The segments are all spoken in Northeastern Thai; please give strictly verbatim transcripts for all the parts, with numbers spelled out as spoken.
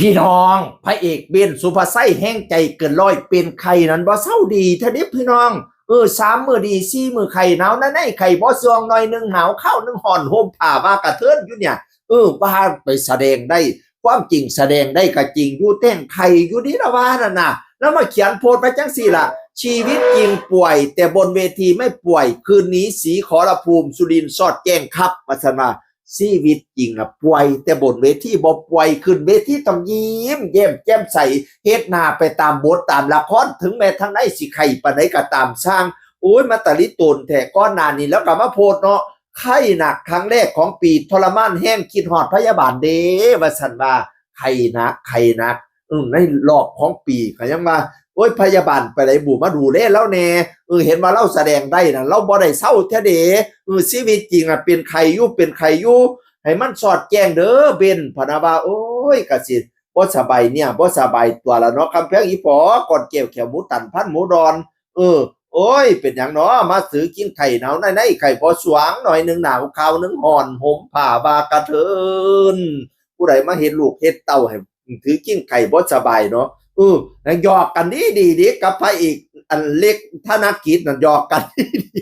พี่น้อง พระเอกเบ้น สุภาชัย แฮงใจเกินร้อย เป็นไข้นั้นบ่เซาดีแท้เด้พี่น้อง เออ สามมื้อดี สี่มื้อไข้ หนาวในใน ไข้บ่สวง หน่อยหนึ่งหนาว คราวหนึ่งฮ้อน ห่มผ้าว่ากระเทินอยู่เนี่ย เออ ว่าไปแสดงได้ ความจริงแสดงได้ก็จริงอยู่ แต่งไข้อยู่นี่ละว่านั่นน่ะ แล้วมาเขียนโพสต์ไว้จังซี่ล่ะ ชีวิตจริงป่วย แต่บนเวทีไม่ป่วย คืนนี้ศรีขอรภูมิ สุรินทร์สอดแจ้งครับ ว่าซั่นว่า ชีวิตจริงน่ะป่วย แต่บนเวทีบ่ป่วย ขึ้นเวทีต้องยิ้มแย้มแจ่มใส เฮ็ดหน้าไปตามบทตามละคร ถึงแม้ทางในสิไข้ปานใดก็ตามซ่าง โอ้ย มาตะลิโตนแท้ ก่อนหน้านี้แล้วก็มาโพสต์เนาะ ไข้หนักครั้งแรกของปี ทรมานแฮง คิดฮอดพยาบาลเด้ ว่าซั่นว่า ไข้หนัก ไข้หนัก อืม ในรอบของปี ก็ยังว่า โอ้ย พยาบาลไปไสบุ มาดูแลลาวแหน่ เออ เห็นว่าลาวแสดงได้น่ะ ลาวบ่ได้เซาแท้เด้ เออ ชีวิตจริงน่ะ เป็นไข้อยู่ เป็นไข้อยู่ ให้มันสอดแจ้งเด้อเบ้น พะนะว่า โอ้ย กะสิ บ่สบายเนี่ย บ่สบายตัวละเนาะ คำแพงอีปอ ก่อนแก้วแขวหมูตัน พันหมูดอน เออ โอ้ย เป็นหยังเนาะ มาถือคิงไข้ หนาวในใน ไข้บ่สวง หน่อยหนึ่งหนาว คราวหนึ่งฮ้อน ห่มผ้าว่ากระเทิน ผู้ใดมาเฮ็ดลูกเฮ็ดเต้าให้ ถือคิงไข้บ่สบายเนาะ เออ แล้วหยอกกันดีดีดีกับพระเอก อันเล็กธนกิจนั่น หยอกกันดีดี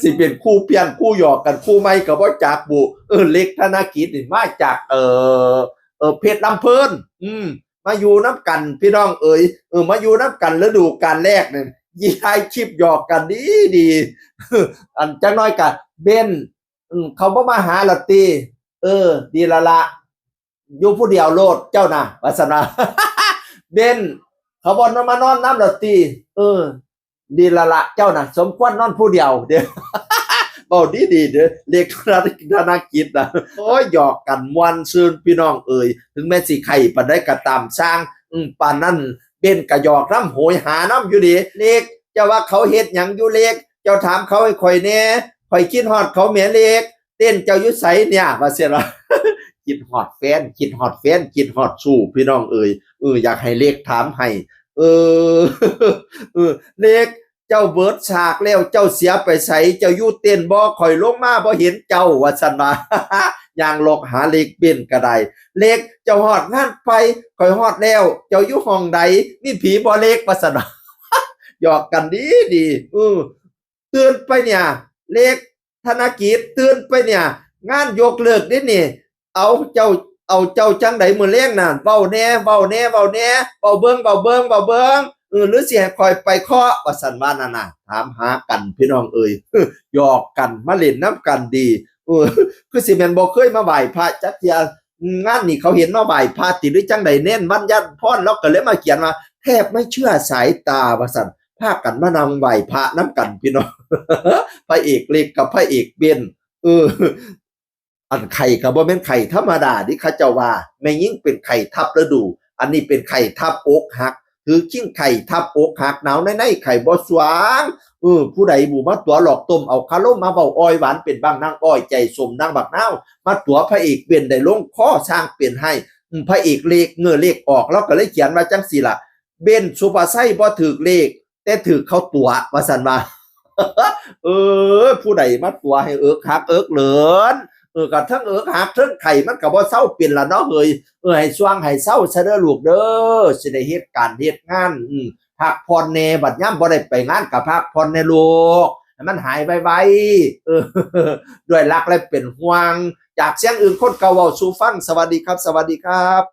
สิเป็นคู่เพี้ยนคู่หยอกกัน คู่ใหม่ก็บ่จักบุ เออ เล็กธนกิจนี่มาจาก เอ่อ เอ่อ เพชรลำเพลิน อืม มาอยู่นำกันพี่น้องเอ๋ย เออ มาอยู่นำกันฤดูกาลแรกนั่น ยีถ่ายคลิปหยอกกันดีดี อันจักหน่อยก็ เบ้น อืม เขาบ่มาหาละติ เออ ดีละละ อยู่ผู้เดียวโลดเจ้าน่ะ ว่าซั่นว่า เบ้น เขาบ่มานอนนำละติ เออ ดีละละเจ้าน่ะ สมควรนอนผู้เดียวเด้อ เว้าดีดีเด้อ เล็กธนกิจน่ะ โอ้ย หยอกกันม่วนซื่นพี่น้องเอ๋ย ถึงแม้สิไข้ปานใดก็ตามซ่าง อืม ปานนั้นเบ้นก็หยอกนำ โหยหานำอยู่เด้ เล็ก เจ้าว่าเขาเฮ็ดหยังอยู่เล็ก เจ้าถามเขาให้ข่อยแหน่ ข่อยคิดฮอดเขาแหมเล็ก เต้นเจ้าอยู่ไสเนี่ย ว่าซั่นว่า คิดฮอดแฟน คิดฮอดแฟน คิดฮอดชู้ พี่น้องเอ๋ย เออ อยากให้เล็กถามให้ เออ เออ เล็ก เจ้าเบิดฉากแล้ว เจ้าเสียไปไส เจ้าอยู่เต็นท์บ่ ข่อยลงมาบ่เห็นเจ้า ว่าซั่นว่า ย่างเลาะหาเล็กเบ้นก็ได้ เล็ก เจ้าฮอดงานไป ข่อยฮอดแล้ว เจ้าอยู่ห้องใด มีผีบ่เล็ก ว่าซั่นว่า หยอกกันดีดี เออ ตื่นไปเนี่ย เล็ก ธนกิจ ตื่นไปเนี่ย งานยกเลิกเด้นี่ เอาเจ้า เอาเจ้าจั่งใดมื้อแลงน่ะ เว้าแหน่ เว้าแหน่ เว้าแหน่ เว้าเบิ่ง เว้าเบิ่ง เว้าเบิ่ง เออ หรือสิให้ข่อยไปเคาะ ว่าซั่นว่านั่นน่ะ ถามหากันพี่น้องเอ๋ย หยอกกัน มาเล่นนำกันดี เออ คือสิแม่นบ่เคยมาไหว้พระจักเทื่อ งานนี้เขาเห็นมาไหว้พระติ หรือจั่งใด แน่นวันยันพร ลาวก็เลยมาเขียนว่า แทบไม่เชื่อสายตา ว่าซั่น พากันมานั่งไหว้พระนำกันพี่น้อง พระเอกเล็กกับพระเอกเบ้น เออ อันไข้ก็บ่แม่นไข้ธรรมดาเด้ เขาเจ้าว่า แม่หญิงเป็นไข้ทับอกหัก อันนี้เป็นไข้ทับอกหัก ถือคิงไข้ทับอกหัก หนาวในใน ไข้บ่สวง เออ ผู้ใดบุมาตั๋วหลอกต้ม เอาคารมมาเว้าอ่อยหวาน เป็นบั้งนางอ้อย ใจส้มนางบักนาว มาตั๋วพระเอกเบ้นได้ลงคอ ซ่างเป็นไห้ อืม พระเอกเลข เงอเลขออก ลาวก็เลยเขียนว่าจั่งซี่ล่ะ เบ้น สุภาชัย บ่ถืกเลข แต่ถืกเขาตั๋ว ว่าซั่นว่า เออ ผู้ใดมาตั๋วให้เอิกฮักเอิกเหลิน เออ ก็เทิงเอิกฮักเทิงไข้ มันก็บ่เซาเป็นล่ะเนาะเฮ้ย เออ ให้ซ่วงให้เซาซะเด้อลูกเด้อ สิได้เฮ็ดการเฮ็ดงาน อืม พักผ่อนแหน่ บัดยามบ่ได้ไปงานก็พักผ่อนแหน่ลูก ให้มันหายไวๆ เออ ด้วยรักและเป็นห่วง จากเสียงอื่นคนเก่าเว้าสู่ฟัง สวัสดีครับ สวัสดีครับ